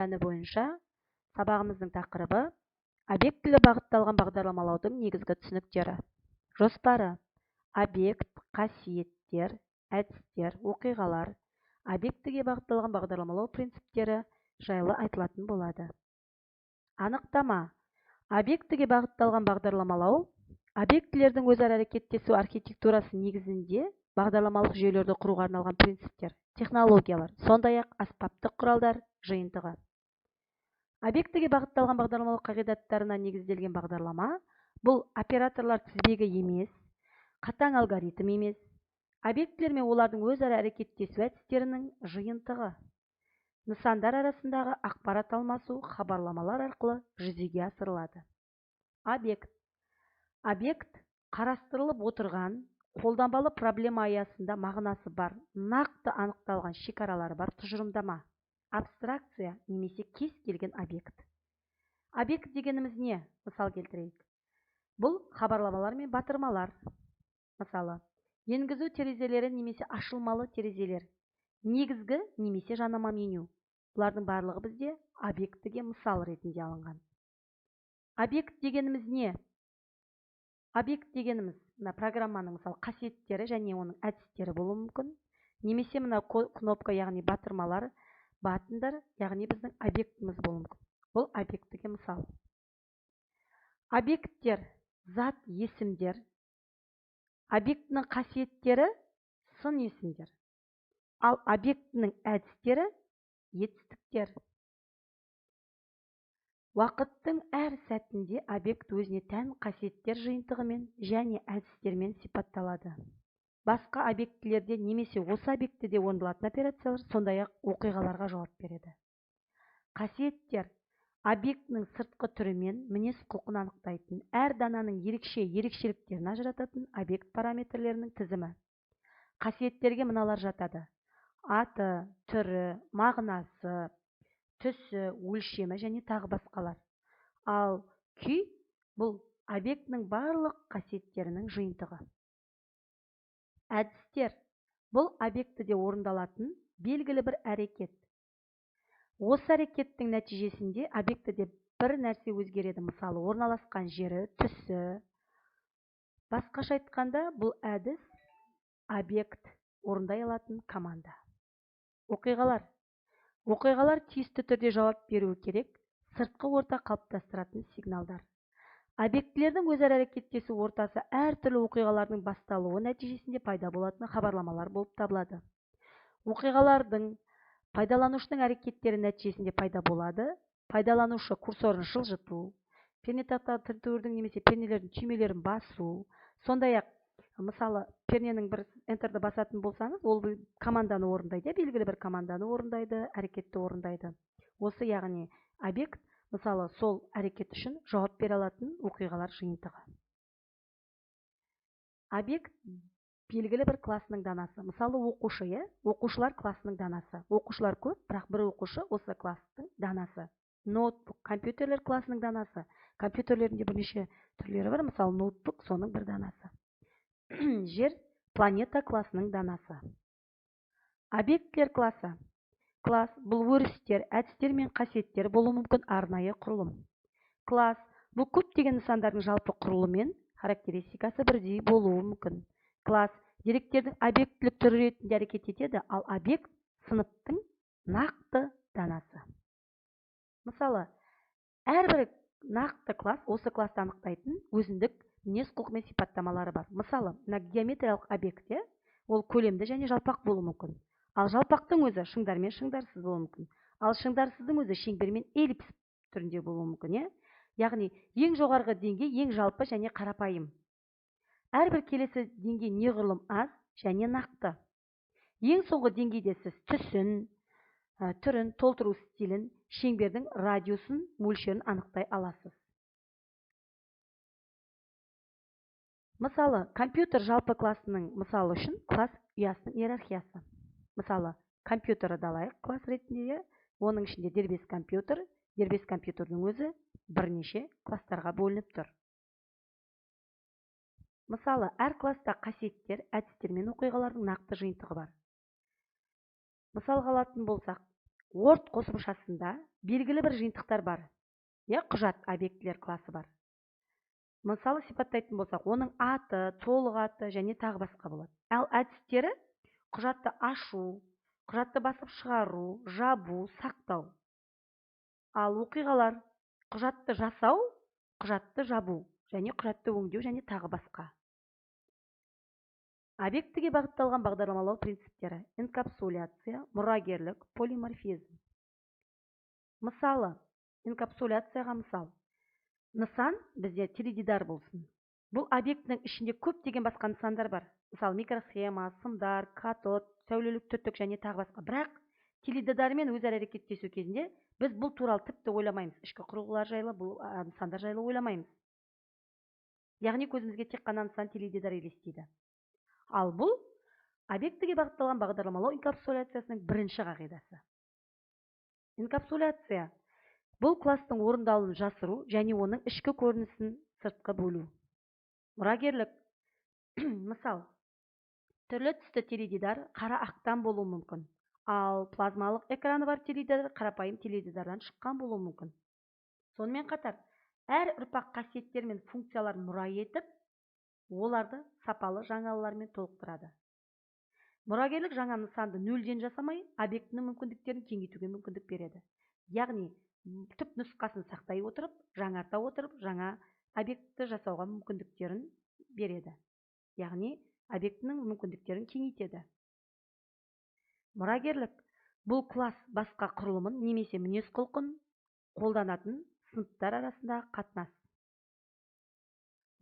Пәні бойынша сабағымыздың тақырыбы объектілі бағытталған бағдарламалаудың негізгі түсініктері. Жоспары: объект, қасиеттер, әдістер, оқиғалар, объектіге бағытталған бағдарламалау принциптері жайлы айтылатын болады. Анықтама: объектіге бағытталған бағдарламалау объектілердің өзара әрекеттесу архитектурасы негізінде бағдарламалық жүйелерді құруға арналған принциптер, технологиялар, сондай-ақ аспаптық құралдар жиынтығы. Объектіге бағытталған бағдарламалау қағидаттарына негізделген бағдарлама бұл операторлар тізбегі емес, қатаң алгоритм емес, объектілер мен олардың өзара әрекеттесу әдістерінің жиынтығы. Нысандар арасындағы ақпарат алмасу хабарламалар арқылы жүзеге асырылады. Объект. Объект қарастырылып отырған қолданбалы проблема аясында мағынасы бар, нақты анықталған шекаралары бар тұжырымдама, абстракция немесе кез келген объект. Объект дегеніміз не? Мысал келтірейік. Бұл хабарламалар мен батырмалар. Мысалы, енгізу терезелері немесе ашылмалы терезелер, негізгі немесе жанама меню. Бұлардың барлығы бізде объектіге мысал ретінде алынған. Объект дегеніміз не? Объект дегеніміз мына программаның мысалы қасиеттері және оның әдістері болуы мүмкін, немесе мына кнопка, яғни батырмалар, button дар, яғни біздің объектіміз болуы мүмкін. Бұл объектіге мысал. Объекттер зат есімдер, объектінің қасиеттері сын есімдер, ал объектінің әдістері етістіктер. Уақыттың әр сәтінде объект өзіне тән қасиеттер жиынтығымен және әдістермен сипатталады. Басқа объектілерде немесе осы объектіде орындалатын операциялар, сондай-ақ оқиғаларға жауап береді. Қасиеттер объектінің сыртқы түрі мен мінез-құлқын анықтайтын, әр дананың ерекше ерекшеліктерін ажырататын объект параметрлерінің тізімі. Қасиеттерге мыналар жатады: аты, түрі, мағынасы, түсі, өлшемі және тағы басқалар. Ал күй бұл объектінің барлық қасиеттерінің жиынтығы. Әдістер бұл объектіде орындалатын белгілі бір әрекет. Осы әрекеттің нәтижесінде объектіде бір нәрсе өзгереді, мысалы, орналасқан жері, түсі. Басқаша айтқанда, бұл әдіс объект орындай алатын команда. Оқиғалар. Оқиғалар тиісті түрде жауап беруі керек, сыртқы орта қалыптастыратын сигналдар. Объектілердің өзара әрекеттесу ортасы әртүрлі оқиғалардың басталуы нәтижесінде пайда болатын хабарламалар болып табылады. Оқиғалардың пайдаланушының әрекеттері нәтижесінде пайда болады. Пайдаланушы курсорын жылжыту, пернетақтаның немесе пернелердің түймелерін басу, сондай-ақ мысалы перненің бір Enter-ді басатын болсаңыз, ол бір команданы орындайды, белгілі бір команданы орындайды, әрекетті орындайды. Осы яғни объект мысалы сол әрекет үшін жауап бере алатын оқиғалар жиынтығы. Объект белгілі бір классының данасы. Мысалы, оқушы, оқушылар классының данасы. Оқушылар көп, бірақ бір оқушы осы класстың данасы. Ноутбук, компьютерлер классының данасы. Компьютерлердің де бірнеше түрлері бар, мысалы, ноутбук соның бір данасы. Жер, планета классының данасы. Объектілер классы. Класс бұл өрістер, әдістер мен қасиеттер болуы мүмкін арнайы құрылым. Класс бұл көптеген нысандардың жалпы құрылымы мен характеристикасы бірдей болуы мүмкін. Класс деректердің объектілік түрі ретінде әрекет етеді, ал объект сыныптың нақты данасы. Мысалы, әрбір нақты класс осы классты анықтайтын өзіндік мінез-құлқы мен сипаттамалары бар. Мысалы, мына геометриялық объект, ол көлемді және жалпақ болуы мүмкін. Ал жалпақтың өзі шыңдар мен шыңдарсыз болуы мүмкін. Ал шыңдарсыздың өзі шеңбер мен эллипс түрінде болуы мүмкін, Яғни ең жоғарғы деңгей ең жалпы және қарапайым. Әрбір келесі деңгей неғұрлым аз және нақты. Ең соңғы деңгейде сіз түсін, түрін, толтыру стилін, шеңбердің радиусын, мөлшерін анықтай аласыз. Мысалы, компьютер жалпы классының мысалы үшін класс ұясының иерархиясы. Мысалы, компьютерді алайық класс ретінде, оның ішінде дербес компьютер, дербес компьютердің өзі бірнеше класстарға бөлініп тұр. Мысалы, әр класста қасиеттер, әдістер мен оқиғалардың нақты жиынтығы бар. Мысалға алатын болсақ, Word қосымшасында белгілі бір жиынтықтар бар, иә, құжат объектілер класы бар. Мысалы, сипаттайтын болсақ, оның аты, толық аты және тағы басқа болады. Ал әдістері құжатты ашу, құжатты басып шығару, жабу, сақтау. Ал оқиғалар құжатты жасау, құжатты жабу және құжатты өңдеу және тағы басқа. Объектіге бағытталған бағдарламалау принциптері: инкапсуляция, мұрагерлік, полиморфизм. Мысалы, инкапсуляцияға мысал. Нысан бізде теледидар болсын. Бұл объектінің ішінде көптеген басқа нысандар бар. Мысалы, микросхема, сымдар, катод, сәулелік түтік және тағы басқа. Бірақ теледидармен өзара әрекеттесу кезінде біз бұл туралы тіпті ойламаймыз. Ішкі құрылғылар жайлы, бұл нысандар жайлы ойламаймыз. Яғни көзімізге тек қана нысан теледидар елестейді. Ал бұл объектіге бағытталған бағдарламалау инкапсуляциясының бірінші қағидасы. Инкапсуляция бұл класстың орындалуын жасыру және оның ішкі көрінісін сыртқы бөлу. Мұрагерлік. Мысал, түрлі түсті теледидар қара ақтан болуы мүмкін, ал плазмалық экраны бар теледидар қарапайым теледидардан шыққан болуы мүмкін. Сонымен қатар, әр ұрпақ қасиеттер мен функцияларын мұра етіп, оларды сапалы жаңалармен толықтырады. Мұрагерлік жаңа нысанды нөлден жасамай, объектінің мүмкіндіктерін кеңейтуге мүмкіндік береді. Яғни, түп нұсқасын сақтай отырып, жаңарта отырып, жаңа объектті жасауға мүмкіндіктерін береді. Яғни, объектінің мүмкіндіктерін кеңейтеді. Мұрагерлік бұл класс басқа құрылымын немесе мінез-құлқын қолданатын сыныптар арасындағы қатынас.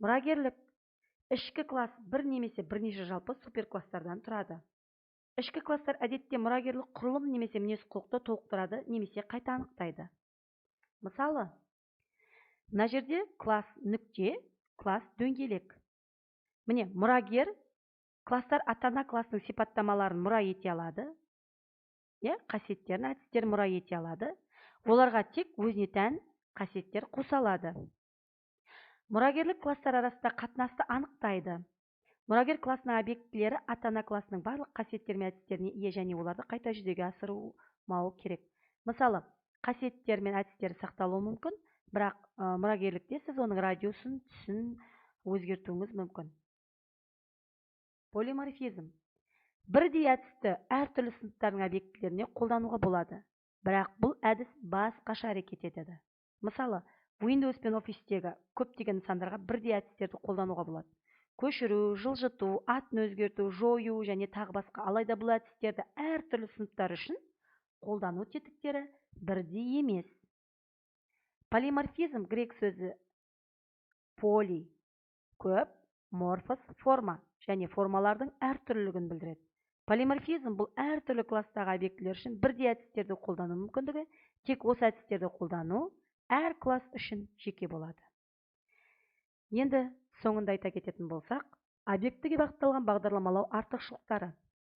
Мұрагерлік ішкі класс бір немесе бірнеше жалпы суперкласстардан тұрады. Ішкі класстар әдетте мұрагерлік құрылым немесе мінез-құлықты толықтырады немесе қайта анықтайды. Мысалы, мына жерде класс нүкте, класс дөңгелек. Міне, мұрагер класстар ата-ана классының сипаттамаларын мұра ете алады, иә, қасиеттерін, әдістерін мұра ете алады. Оларға тек өзіне тән қасиеттер қоса алады. Мұрагерлік класстар арасында қатынасты анықтайды. Мұрагер классының объектілері ата-ана классының барлық қасиеттері мен әдістеріне ие және оларды қайта жүзеге асырмауы керек. Мысалы, қасиеттер мен әдістері сақталуы мүмкін, бірақ мұрагерлікте сіз оның радиусын, түсін өзгертуіңіз мүмкін. Полиморфизм. Бірдей әдісті әртүрлі сыныптардың объектілеріне қолдануға болады, бірақ бұл әдіс басқаша әрекет етеді. Мысалы, Windows пен Office'тегі көптеген нысандарға бірдей әдістерді қолдануға болады. Көшіру, жылжыту, атын өзгерту, жою және тағы басқа. Алайда бұл әдістерді әртүрлі сыныптар үшін қолдану тетіктері бірдей емес. Полиморфизм грек сөзі поли, көп, морфос, форма және формалардың әртүрлілігін білдіреді. Полиморфизм бұл әртүрлі класстағы объектілер үшін бірдей әдістерді қолдану мүмкіндігі, тек осы әдістерді қолдану әр класс үшін жеке болады. Енді соңында айта кететін болсақ, объектіге бағытталған бағдарламалау артықшылықтары.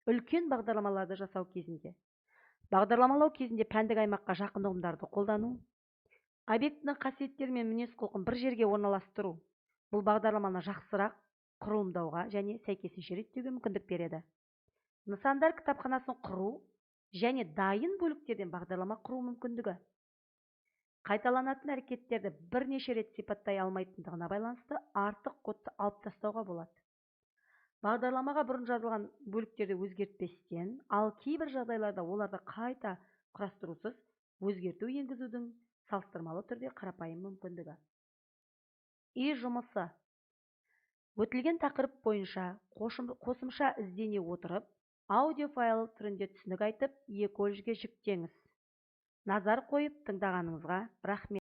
Үлкен бағдарламаларды жасау кезінде. Бағдарламалау кезінде пәндік аймаққа жақын ұғымдарды қолдану, объектінің қасиеттері мен мінез-құлқын бір жерге орналастыру, бұл бағдарламаны жақсырақ құрылымдауға және сәйкесінше реттеуге мүмкіндік береді. Нысандар кітапханасын құру және дайын бөліктерден бағдарлама құру мүмкіндігі. Қайталанатын әрекеттерді бірнеше рет сипаттай алмайтындығына байланысты артық кодты алып тастауға болады. Бағдарламаға бұрын жазылған бөліктерді өзгертпестен, ал кейбір жағдайларда оларды қайта құрастырусыз өзгерту енгізудің салыстырмалы түрде қарапайым мүмкіндігі. Үй жұмысы. Өтілген тақырып бойынша қосымша іздене отырып, аудиофайл түрінде түсінік айтып, e-колледжге жүктеңіз. Назар қойып тыңдағаныңызға рахмет.